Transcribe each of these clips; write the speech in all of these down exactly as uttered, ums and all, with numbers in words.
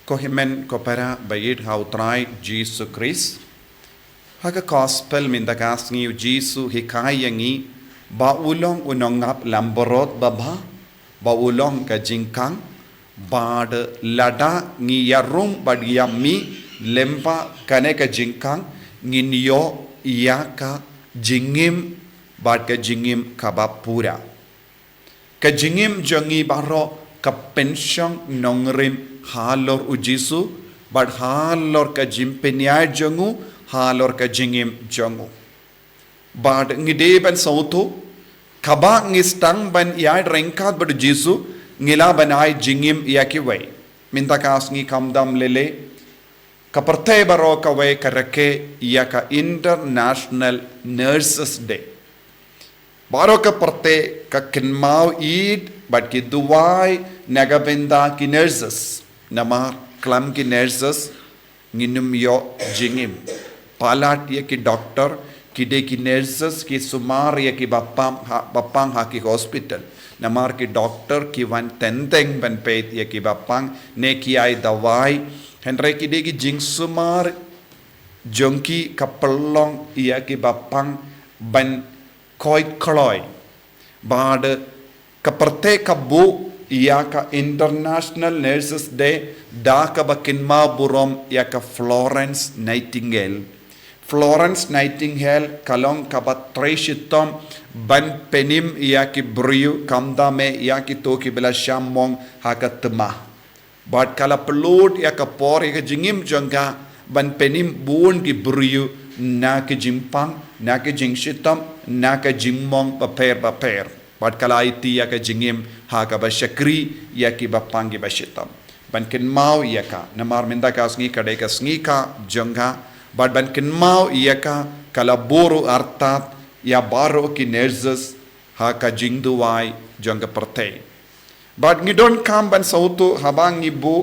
Ko hynmen ko para ba ïeit ha u Trai Jisu Khrist. Ha ka gospel mynta ka sngi u Jisu hikai ïa ngi ba u long u nongap lambrot babha, ba u long ka jingkang, bad lada ngi ïarum bad ïa mih lyngba kane ka jingkang, ngin ïoh ïa ka jingim bad ka jingim kaba pura. Ka jingim jong ngi baroh ka pynshong nongrim halor u Jisu, bad halor ka jingpynïaid jong u, halor ka jingim jong u. Bad ngi dei ban sngewthuh, kaba ngi sdang ban ïaid ryngkat bad u Jisu, ngi lah ban ai jingim ïa kiwei. Mynta ka sngi kham dam lei lei, ka pyrthei baroh kawei ka rakhe ïa ka International Nurses Day. Baroh ka pyrthei ka kynmaw ïeit bad ki duwai na ka bynta ki nurses. Namar khlem ki nurses ngin ym ïoh jingim. Palat ïa ki doctor, ki dei ki nurses ki sumar ïa ki bapang ha, bapang ha ki hospital. Namar ki doctor ki wan teng teng ban peit ïa ki bapang ne ki ai dawai. Hynrei ki dei ki jingsumar jong ki ka pynlong ïa ki bapang ban khoi kloi. Bad ka pyrthei ka buh ïa ka International Nurses Day da kaba kynmaw burom ïa ka Florence Nightingale. Florence Nightingale ka long kaba trei shitom ban pynim ïa ki briew, khamtam eh ïa kito kiba la shah mong ha ka thma. Bad ka la pynlut ïa ka por ïa ka jingim jong ka ban pynim bun ki briew na ki jingpang, na ki jingshitom, na ki jingmong bapher bapher. Bad ka la aiti ïa ka jingim ha kaba shakri ïa ki bapang kiba shitom. Ban kynmaw ïa ka, namar mynta ka sngi ka dei ka sngi ka jong ka. Bad ban kynmaw ïa ka, ka la buh artat ïa baroh ki nurses ha ka jingduwai jong ka pyrthei. Bad ngi donkam ban sngewthuh haba ngi buh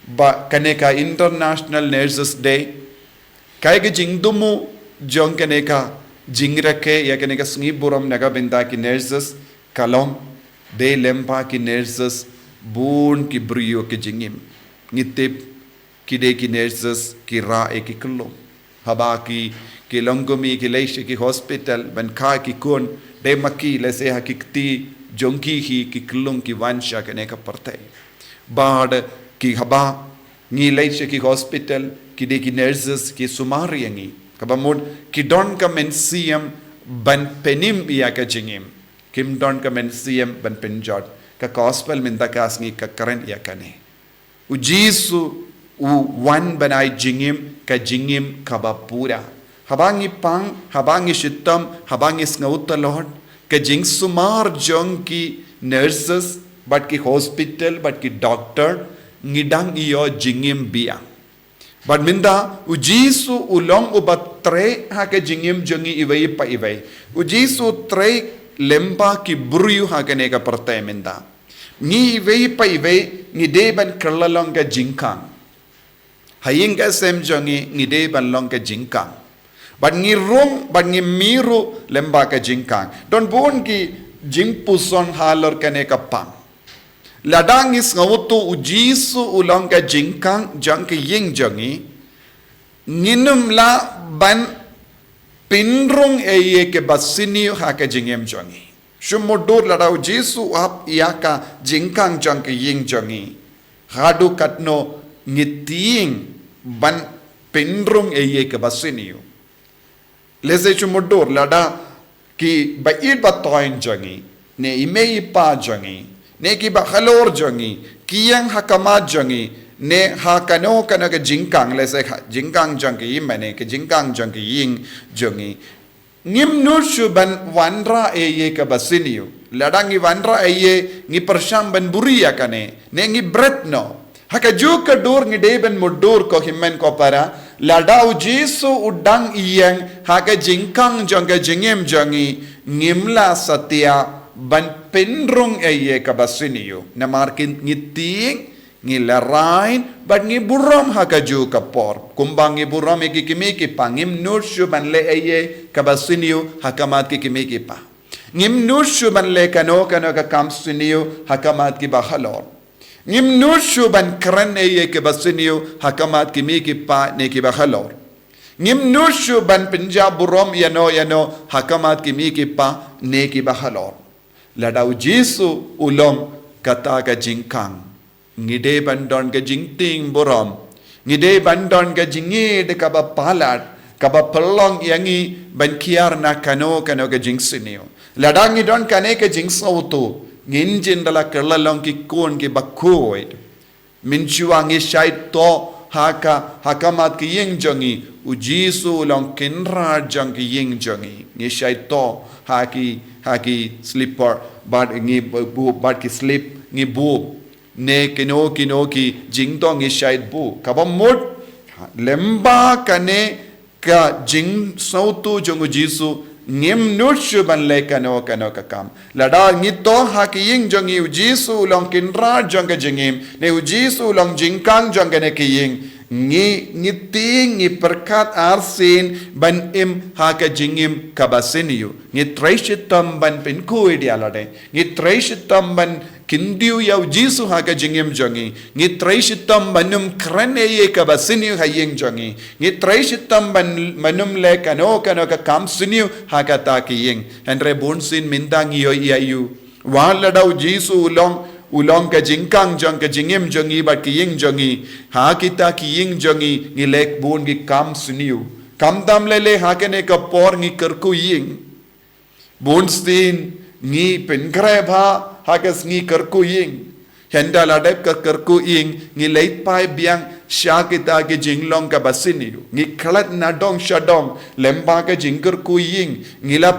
ba kane ka International Nurses Day, kaei ka jingthmu jong kane ka jingrakhe ïa kane ka sngi burom na ka bynta ki nurses, ka long dei lyngba ki nurses bun ki briew ki jingim. Ngi tip ki dei ki nurses ki rah ïa ki kyllum. Haba ki, ki longkmie ki leit sha ki hospital ban kha ki khun, dei ma ki lehse ha ki kti jong ki hi ki kyllum ki wan sha kane ka pyrthei. Bad ki haba ngi leit sha ki hospital, ki dei ki nurses ki sumar ïa ngi. Kaba mut ki don ka mynsiem ban pynim ïa ka jingim. Kim don ka mynsiem ban pynjot. Ka gospel mynta ka sngi ka kren ïa kane. U Jisu u wan ban ai jingim, ka jingim kaba pura. Haba ngi pang, haba ngi shitom, haba ngi sngew tlot, ka jingsumar jong ki nurses, bad ki hospital, bad ki doctor, ngi dang ïoh jingim biang. Bad mynta u Jisu u long uba trei ha ka jingim jong ngi iwei pa iwei. U Jisu u trei lyngba ki briew ha kane ka pyrthei mynta. Ngi iwei pa iwei ngi dei ban kylla long ka jingkang. Ha ïing ka sem jong ngi ngi dei ban long ka jingkang. Bad ngi rung, bad ngi mih ruh lyngba ka jingkang. Don bun ki jingpuson halor kane ka pang. Lada ngi sngewthuh u Jisu u long ka jingkang jong ka ïing jong ngi, ngin ym lah ban pynrung ei ei kaba sniew ha ka jingim jong ngi. Shu mutdur lada u Jisu u ap ïa ka jingkang jong ka ïing jong ngi. Haduh katno ngi tieng ban pynrung ei ei kaba sniew. Lehse shu mutdur lada ki ba ïeit ba thoiñ jong ngi, ne i mei i pa jong ngi, ne ki ba halor jong ngi, ki ïeng ha khmat jong ngi, ne ha kano kano ka jingkang, lehse ka jingkang jong ki mane, ka jingkang jong ka ïing jong ngi. Ngim nud shuh ban wanrah ei ei kaba sniew. Lada ngi wanrah ei ei ngi pyrshang ban buhrieh ïa kane, ne ngi bret noh. Ha kajuh ka dur ngi dei ban mutdur ko hynmen ko para, lada u Jisu u dang ïeng ha ka jingkang jong ka jingim jong ngi, ngim lah satia ban pynrung ei ei kaba sniew. Namar ki ngi tieng, ngi lehrain, bad ngi burom ha kajuh ka por. Kumba ngi burom ïa ki kmie ki kpa, ngim nud shuh ban leh ei ei kaba sniew ha khmat ki kmie ki kpa. Ngim nud shuh ban leh kano kano ka kam sniew ha khmat ki ba halor. Ngim nud shuh ban kren ei ei kiba sniew ha khmat ki mei ki pa ne kiba halor. Ngim nud shuh ban pynjah burom ïano ïano ha khmat ki mei ki pa ne kiba halor. Lada u Jisu u long kata ka jingkhang, ngi dei ban don ka jingtieng burom. Ngi dei ban don ka jingïeit kaba palat, kaba pynlong ïa ngi ban kiar na kano kano ka jingsniew. Lada ngi don kane ka jingsngewthuh, ngin jin da la kylla long ki khun kiba khuid. Mynshuwa ngi shait thoh ha ka, ha khmat ki ïing jong ngi, u Jisu u long kynrad jong ki ïing jong ngi. Ngi shait thoh ha ki, ha ki slipper, bad ngi buh, bad ki slip ngi buh. Ne kino kino ki jingthoh ngi shait buh. Kaba mut, lyngba kane ka jingsngewthuh jong u Jisu, ngim nud shuh ban leh kano kano ka kam. Lada ngi thoh ha ki ïing jong ngi u Jisu u long kynrad jong ka jingim, ne u Jisu u long jingkhang jong kane ka ïing, ngi, ngi tieng, ngi pyrkhat arsien ban im ha ka jingim kaba sniew. Ngi trei shitom ban pynkhuid ïa lade. Ngi trei shitom ban kyntiew ïa u Jisu ha ka jingim jong ngi. Ngi trei shitom ban ym kren ei ei kaba sniew ha ïing jong ngi. Ngi trei shitom ban, ban ym leh kano kano ka kam sniew ha kata ka ïing. Hynrei bunsien mynta ngi ïohi ïa u. Wat lada u Jisu u long, u long ka jingkhang jong ka jingim jong ngi bad ka ïing jong ngi, ha kita ki ïing jong ngi, ngi leh bun ki kam sniew. Khamtam lei lei ha kane ka por ngi kyrkhu ïing. Bunsien ngi pynkhreh bha ha ka sngi kyrkhu ïing. Hynda la dep ka kyrkhu ïing ngi leit phai biang sha kita ki jinglong kaba sniew. Ngi khlad na dong sha dong lyngba ka jingkyrkhu ïing. Ngi la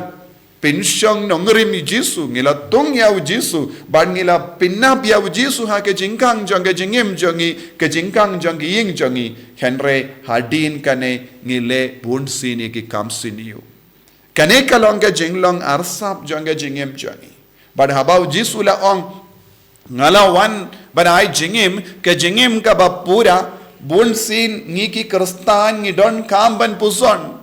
pynshong nongrim ïa u Jisu, ngi la thung ïa u Jisu, bad ngi la pynap ïa u Jisu ha ka jingkhang jong ka jingim jong ngi, ka jingkhang jong ka ïing jong ngi. Hynrei hadien kane ngi leh bunsien ïa ki kam sniew. Kane ka long ka jinglong arsap jong ka jingim jong ngi. Bad haba u Jisu u la ong, nga la wan ban ai jingim, ka jingim kaba pura, bunsien ngi ki Khristan ngi donkam ban puson.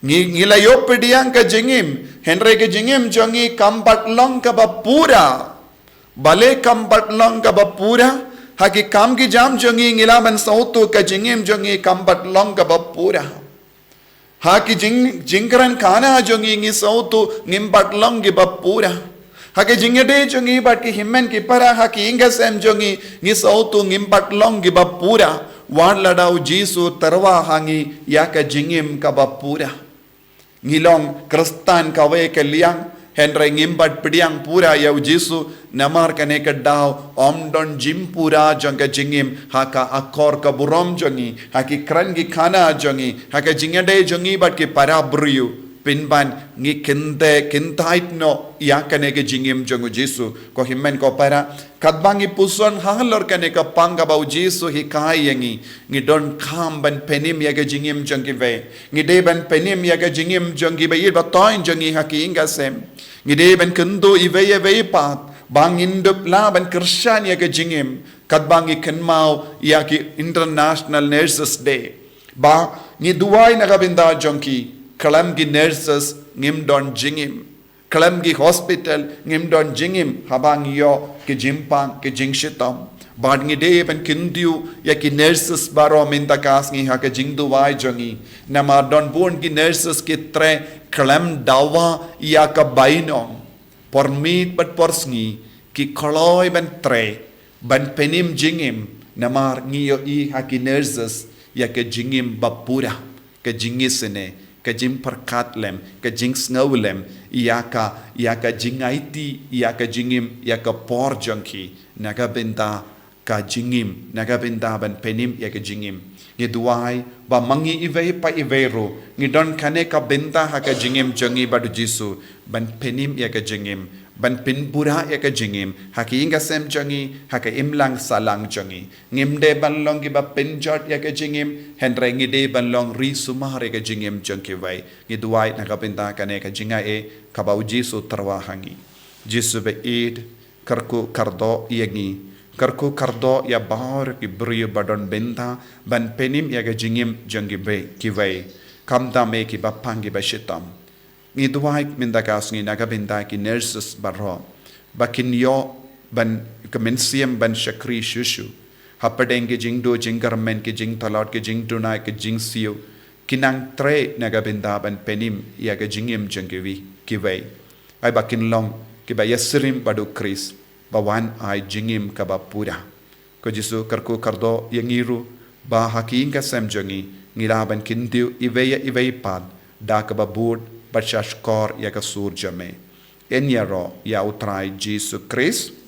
Ngi, ngi la ïoh pdiang ka jingim, hynrei ka jingim jong ngi kam pat long kaba pura. Balei kam pat long kaba pura? Ha ki kam ki jam jong ngi ngi lah ban sngewthuh ka jingim jong ngi kam pat long kaba pura. Ha ki jing, jingkren khana jong ngi ngi sngewthuh ngim pat long kiba pura. Ha ki jingïadei jong ngi bad ki hynmen ki para ha ki ïing ki sem jong ngi ngi sngewthuh ngim pat long kiba pura. Wat lada u Jisu u tyrwa ha ngi ïa ka jingim kaba pura. Ngi long Khristan kawei ka liang, hynrei ngim pat pdiang pura ïa u Jisu, namar kane ka daw ym don jingpura jong ka jingim, ha ka akor ka burom jong ngi, ha ki kren ki khana jong ngi, ha ka jingïadei jong ngi bad ki para briew, pynban ngi kynthei kyntait noh ïa kane ka jingim jong u Jisu. Ko hynmen ko para, katba ngi puson halor kane ka pang kaba u Jisu u hikai ïa ngi, ngi donkam ban pynim ïa ka jingim jong kiwei. Ngi dei ban pynim ïa ka jingim jong kiba ïeit ba thoiñ jong ngi ha ki ïing ki sem. Ngi dei ban kyntu iwei ïa iwei pat ba ngin dup lah ban kyrshan ïa ka jingim. Katba ngi kynmaw ïa ki International Nurses Day, ba ngi duwai na ka bynta jong ki, khlem ki nurses ngim don jingim. Khlem ki hospital ngim don jingim haba ngi ïoh ki jingpang ki jingshitom. Bad ngi dei ban kyntiew ïa ki nurses baroh mynta ka sngi ha ka jingduwai jong ngi. Namar don bun ki nurses ki trei khlem dawa ïa ka bainong. Por miet bad por sngi ki kloi ban trei ban pynim jingim, namar ngi ïohi ha ki nurses ïa ka jingim ba pura, ka jingisynei, ka jingpyrkhat lem, ka jingsngew lem ïa ka, ïa ka jingaiti ïa ka jingim, ïa ka por jong ki na ka bynta ka jingim, na ka bynta ban pynim ïa ka jingim. Ngi duwai ba ma ngi iwei pa iwei ruh ngi don kane ka bynta ha ka jingim jong ngi bad u Jisu ban pynim ïa ka jingim, ban pynpura ïa ka jingim ha ka ïing ka sem jong ngi, ha ka imlang sahlang jong ngi. Ngim dei ban long kiba pynjot ïa ka jingim, hynrei ngi dei ban long ri sumar ïa ka jingim jong kiwei. Ngi duwai na ka bynta kane ka jingai-ei kaba u Jisu u tyrwa ha ngi. Jisu ba ïeit, kyrkhu kyrdoh ïa ngi, kyrkhu kyrdoh ïa baroh ki briew ba don bynta ban pynim ïa ka jingim jong kiwei, kiwei, khamtam eh kiba pang kiba shitom. Ngi duwai mynta ka sngi na ka bynta ki nurses baroh, ba kin ïoh ban ka mynsiem ban shakri shuh shuh. Hapdeng ki jingduh jingkyrmen, ki jingtlot, ki jingduna, ki jingsiew, ki nang trei na ka bynta ban pynim ïa ka jingim jong kiwei, kiwei. Ai ba kin long kiba ïasyriem bad u Khrist, ba wan ai jingim kaba pura. Ko Jisu kyrkhu kyrdoh ïa ngi ruh, ba ha ki ïing ki sem jong ngi, ngi lah ban kyntiew iwei ïa iwei pat da kaba bud bad shahshkor ïa ka sur jong me. Yn ïaroh ïa u Trai Jisu Khrist.